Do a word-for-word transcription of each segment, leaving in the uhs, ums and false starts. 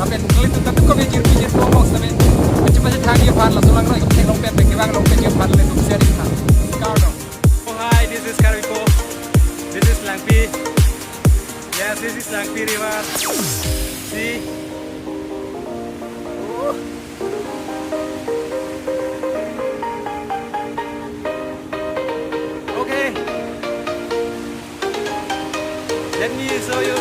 Lapen nanglitum ta kove jirpi jirpo mok sitame. Pachipachethang ji aphan, laso langroi kethek along pen, pen kevang along pen ji aphan nanglitum share ik tha. Kardom. Oh hi, this is Karbipo. This is Langpi. Yes, this is Langpi River. See? Okay. Let me show you.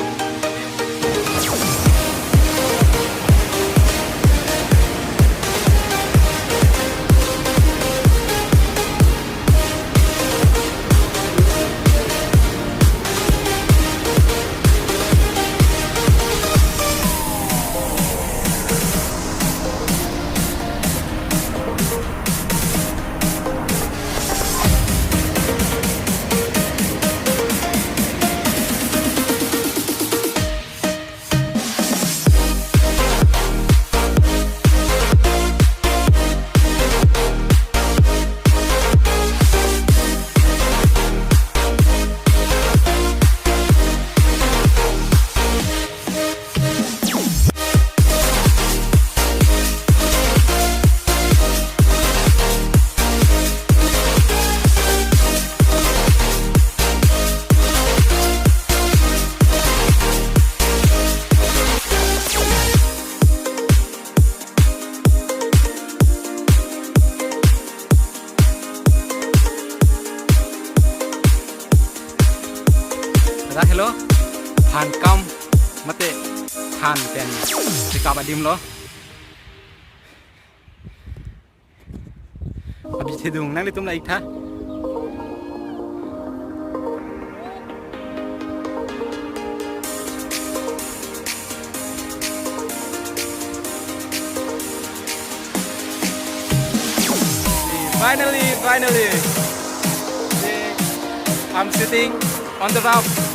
Ra helo, than kam mate than pen chekap adim lo. Abi thedung nanglitum la ik tha. Finally, finally. See, I'm sitting on the roof.